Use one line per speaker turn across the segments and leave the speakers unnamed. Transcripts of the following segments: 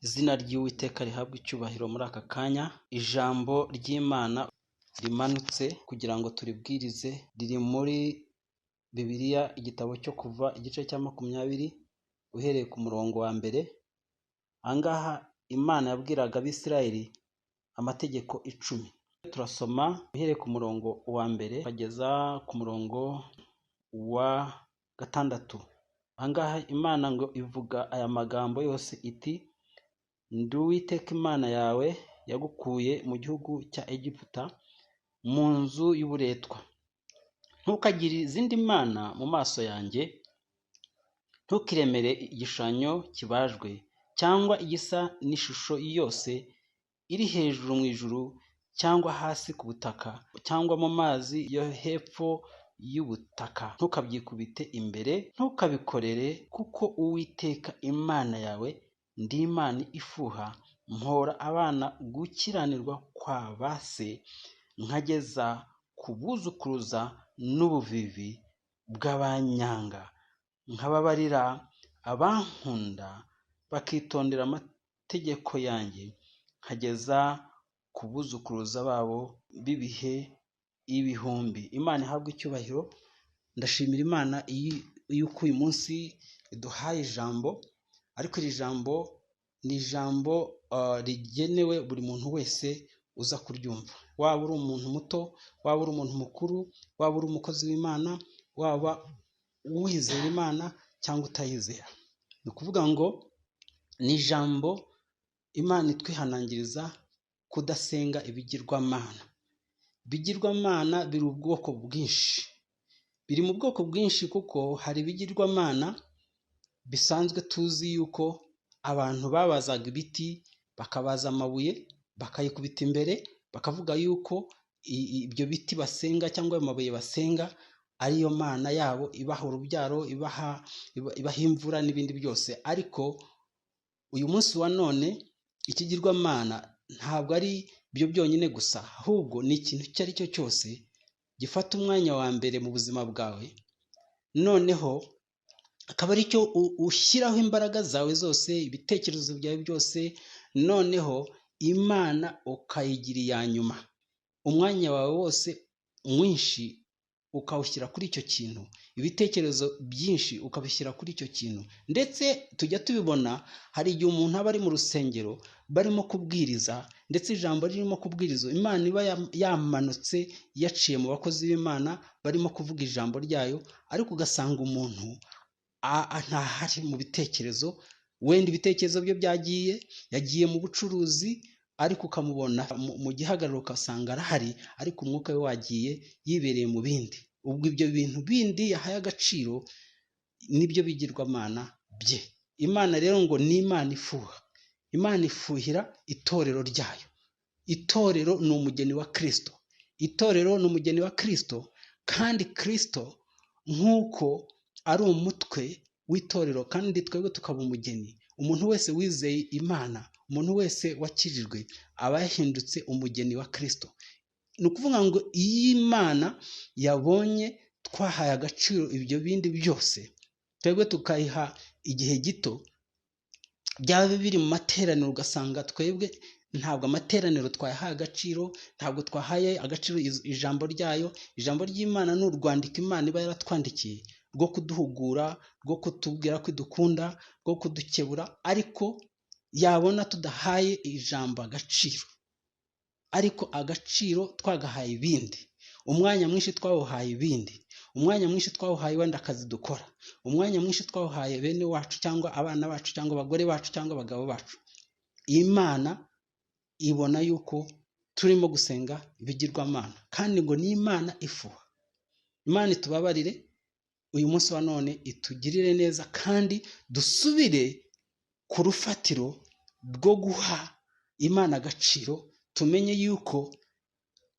Izina ry'Uwiteka rihabwe icyubahiro muri aka kanya. Ijambo ry'Imana rimanutse kugira ngo turibwirize riri muri Bibiliya, igitabo cyo Kuva, igice cya 20, uhereye ku murongo wa mbere. Aha ngaha Imana yabwiraga Abisirayeli amategeko 10. Turasoma uhereye ku murongo wa mbere ukageza ku murongo wa gatandatu. Aha ngaha Imana ngo ivuga aya magambo yose iti: "Ndi Uwiteka Imana yawe yagukuye mu gihugu cya Egiputa, mu nzu y'uburetwa. Ntukagire izindi mana mu maso yanjye, ntukiremere igishushanyo kibajwe cyangwa igisa n'ishusho yose iri hejuru mu ijuru cyangwa hasi ku butaka cyangwa mu mazi yo hepfo y'ubutaka. Ntukabyikubite imbere, ntukabikorere, kuko Uwiteka Imana yawe ndi Imana ifuha, mpora abana gukiranirwa kwa ba se, nkageza ku buzukuruza n'ubuvivi bw'abanyanga, nkababarira abankunda bakitondera amategeko yanjye, nkageza ku buzukuruza babo b'ibihe ibihumbi." Imana ihabwe icyubahiro. Ndashimira Imana yuko uyu munsi iduhaye ijambo, ariko iri jambo ni ijambo rigenewe buri muntu wese uza kuryumva, waba uri umuntu muto, waba uri umuntu mukuru, waba uri umukozi w'Imana, waba wizera Imana cyangwa utayizera. Ni ukuvuga ngo ni ijambo Imana itwihanangiriza kudasenga ibigirwamana. Ibigirwamana biri ubwoko bwinshi, biri mu bwoko bwinshi, kuko hari ibigirwamana bisanzwe tuzi yuko abantu babazaga ibiti, bakabaza amabuye, bakayikubita imbere, bakavuga yuko ibyo biti basenga cyangwa ayo mabuye basenga ariyo mana yabo ibaha urubyaro, ibaha imvura n'ibindi byose. Ariko uyu munsi wa none ikigirwamana ntabwo ari byo byonyine gusa, ahubwo ni ikintu icyo ari cyo cyose gifata umwanya wa mbere mu buzima bwawe, noneho akaba ari cyo ushyiraho imbaraga zawe zose, ibitekerezo byawe byose, noneho Imana ukayigira iya nyuma. Umwanya wawe wose mwinshi ukawushyira kuri icyo kintu, ibitekerezo byinshi ukabishyira kuri icyo kintu. Ndetse tujya tubibona, hari igihe umuntu aba ari mu rusengero barimo kubwiriza, ndetse ijambo ririmo kubwiriza, Imana iba yamanutse yaciye mu bakozi b'Imana barimo kuvuga ijambo ryayo, ariko ugasanga umuntu ntahari mu bitekerezo, wenda ibitekerezo bye byagiye, yagiye mu bucuruzi, ariko ukamubona mu gihagararo ugasanga arahari, ariko umwuka we wagiye, yibereye mu bindi. Ubwo ibyo bintu bindi yahaye agaciro nibyo bigirwamana bye. Imana rero ngo ni Imana ifuha. Imana ifuhira itorero ryayo. Itorero ni umugeni wa Kristo. Itorero ni umugeni wa Kristo, kandi Kristo nk'uko ari umutwe w'itorero kandi twebwe tukaba umugeni, umuntu wese wizeye Imana, umuntu wese wakijijwe aba yahindutse umugeni wa Kristo. Ni ukuvuga ngo iyo Imana yabonye twahaye agaciro ibyo bindi byose, twebwe tukayiha igihe gito, byaba biri mu materaniro ugasanga twebwe ntabwo amateraniro twayahaye agaciro, ntabwo twahaye agaciro ijambo ryayo. Ijambo ry'Imana ni urwandiko Imana iba yaratwandikiye rwo kuduhugura, rwo kutubwira ko idukunda, rwo kudukebura, ariko yabona tudahaye ijambo agaciro, ariko agaciro twagahaye ibindi, umwanya mwinshi twawuhaye ibindi, umwanya mwinshi twawuhaye wenda akazi dukora, umwanya mwinshi twawuhaye bene wacu cyangwa abana bacu cyangwa abagore bacu cyangwa abagabo bacu, Imana ibona yuko turimo gusenga ibigirwamana, kandi ngo ni Imana ifuha. Imana itubabarire uyu munsi wa none, itugirire neza, kandi dusubire ku rufatiro rwo guha Imana agaciro, tumenye yuko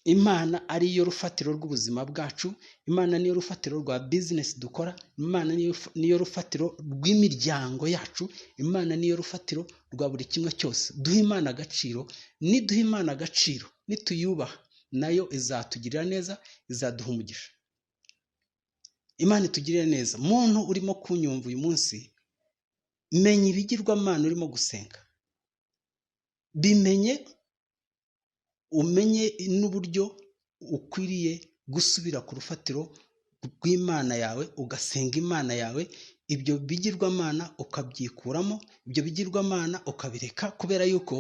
Imana ariyo rufatiro rw'ubuzima bwacu, Imana niyo rufatiro rwa bizinesi dukora, Imana niyo rufatiro rw'imiryango yacu, Imana niyo rufatiro rwa buri kimwe cyose. Duhe Imana agaciro, niduha Imana agaciro, nituyubaha, nayo izatugirira neza, izaduha umugisha. Imana itugirire neza. Muntu urimo kunyumva uyu munsi, menya ibigirwamana urimo gusenga. Bimenye, umenye n'uburyo ukwiriye gusubira ku rufatiro rw'Imana yawe, ugasenga Imana yawe, ibyo bigirwamana ukabyikuramo, ibyo bigirwamana ukabireka, kubera yuko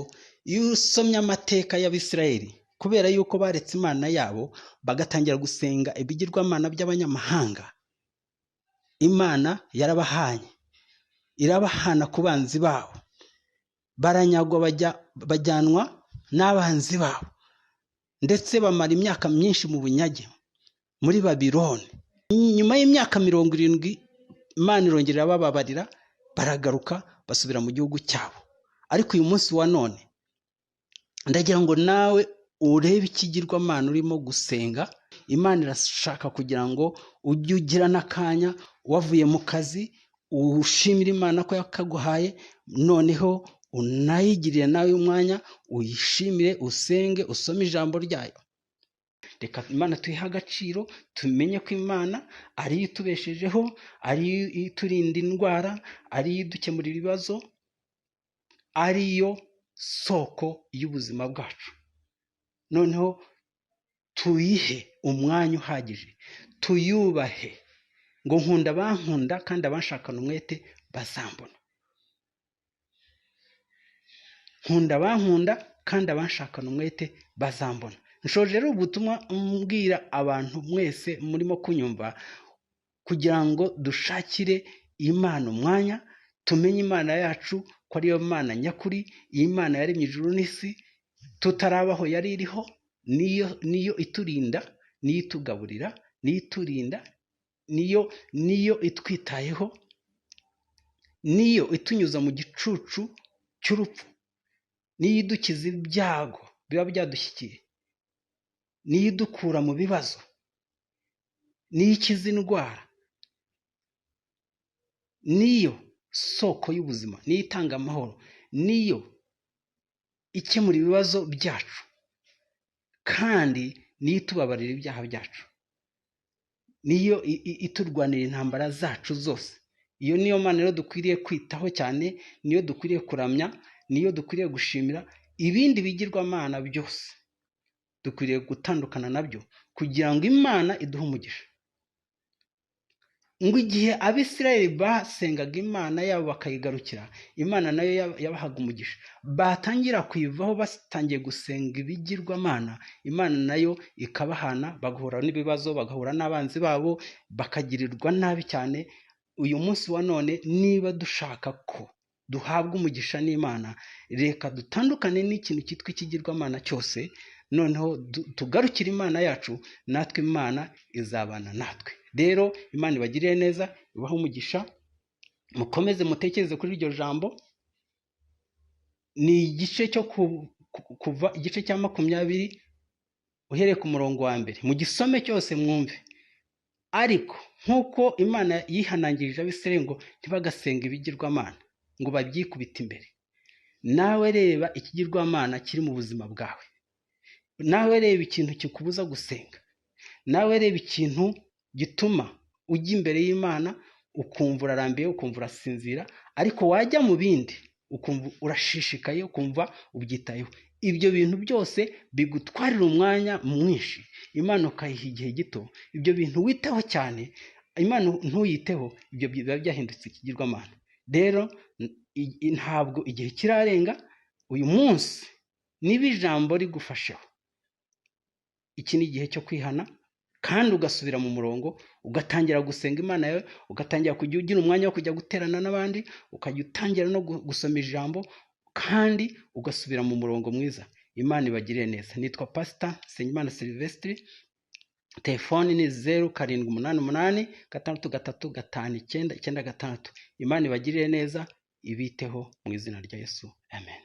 iyo usomye amateka y'Abisirayeli, kubera yuko baretse Imana yabo bagatangira gusenga ibigirwamana by'abanyamahanga, Imana yarabahanye, irabahana ku banzi babo, baranyagwa bajyanwa n'abanzi babo, ndetse bamara imyaka myinshi mu bunyage muri Babiloni. Nyuma y'imyaka 70 Imana irongera irabababarira, baragaruka basubira mu gihugu cyabo. Ariko uyu munsi wa none ndagira ngo nawe urebe ikigirwamana urimo gusenga. Imana irashaka kugira ngo ujye ugira n'akanya wavuye mu kazi, ushimire Imana ko yakaguhaye, noneho unayigirire nawe umwanya, uyishimire, usenge, usome ijambo ryayo. Reka Imana tuyihe agaciro, tumenye ko Imana ariyo itubeshejeho, ariyo iturinda indwara, ariyo idukemurira ibibazo, ariyo soko y'ubuzima bwacu. Noneho tuyihe umwanya uhagije, tuyubahe, ngo nkunda abankunda kandi abanshakana umwete bazambona. Nkunda abankunda kandi abanshakana umwete bazambona. Nshoje rero ubutumwa mbwira abantu mwese murimo kunyumva, kugira ngo dushakire Imana umwanya, tumenye Imana yacu ko ariyo Mana nyakuri, iyi Mana yaremye ijuru n'isi, tutarabaho yari iriho, niyo iturinda, niyo itugaburira, niyo iturinda, niyo itwitayeho, niyo itunyuza mu gicucu cy'urupfu, niyo idukiza ibyago biba byadushyikiye, niyo idukura mu bibazo, niyo ikiza indwara, niyo soko y'ubuzima, niyo itanga amahoro, niyo ikemura ibibazo byacu, kandi niyo itubabarira ibyaha byacu, niyo iturwanira intambara zacu zose. Iyo niyo Mana rero dukwiriye kwitaho cyane, niyo dukwiriye kuramya, niyo dukwiriye gushimira. Ibindi bigirwamana byose dukwiriye gutandukana nabyo kugira ngo Imana iduhe umugisha. Ngo igihe Abisirayeli basengaga Imana yabo bakayigarukira, Imana nayo yabahaga umugisha. Batangira kuyivaho batangiye gusenga ibigirwamana, Imana nayo ikabahana, bagahura n'ibibazo, bagahura n'abanzi babo, bakagirirwa nabi cyane. Uyu munsi wa none niba dushaka ko duhabwa umugisha n'Imana, reka dutandukane n'ikintu cyitwa ikigirwamana cyose, noneho tugarukire Imana yacu, natwe Imana izabana natwe. Rero Imana ibagirire neza, ibahe umugisha, mukomeze mutekereze kuri iryo jambo. Ni igice cyo kuva igice cya 20 uhereye ku murongo wa mbere, mu gisome cyose mwumve. Ariko nk'uko Imana yihanangirije Abisirayeli ngo ntibagasenga ibigirwamana, ngo babyikubite imbere, nawe reba ikigirwamana kiri mu buzima bwawe, nawe reba ikintu kikubuza gusenga, nawe reba ikintu gituma ujya imbere y'Imana ukumva urarambiye, ukumva urasinzira, ariko wajya mu bindi ukumva urashishikaye, ukumva ubyitayeho. Ibyo bintu byose bigutwarira umwanya mwinshi, Imana ukayiha igihe gito. Ibyo bintu witaho cyane, Imana ntuyiteho, ibyo biba byahindutse ikigirwamana. Rero ntabwo igihe kirarenga. Uyu munsi niba ijambo rigufasheho, iki ni igihe cyo kwihana kandi ugasubira mu murongo, ugatangira gusenga Imana yawe, ugatangira kujya ugira umwanya wo kujya guterana n'abandi, ukajya utangira no gusoma ijambo, kandi ugasubira mu murongo mwiza. Imana ibagirire neza. Nitwa Pastor Nsengimana Sylvestre, telefoni ni 0788 635 996. Imana ibagirire neza, ibiteho mu izina rya Yesu, amen.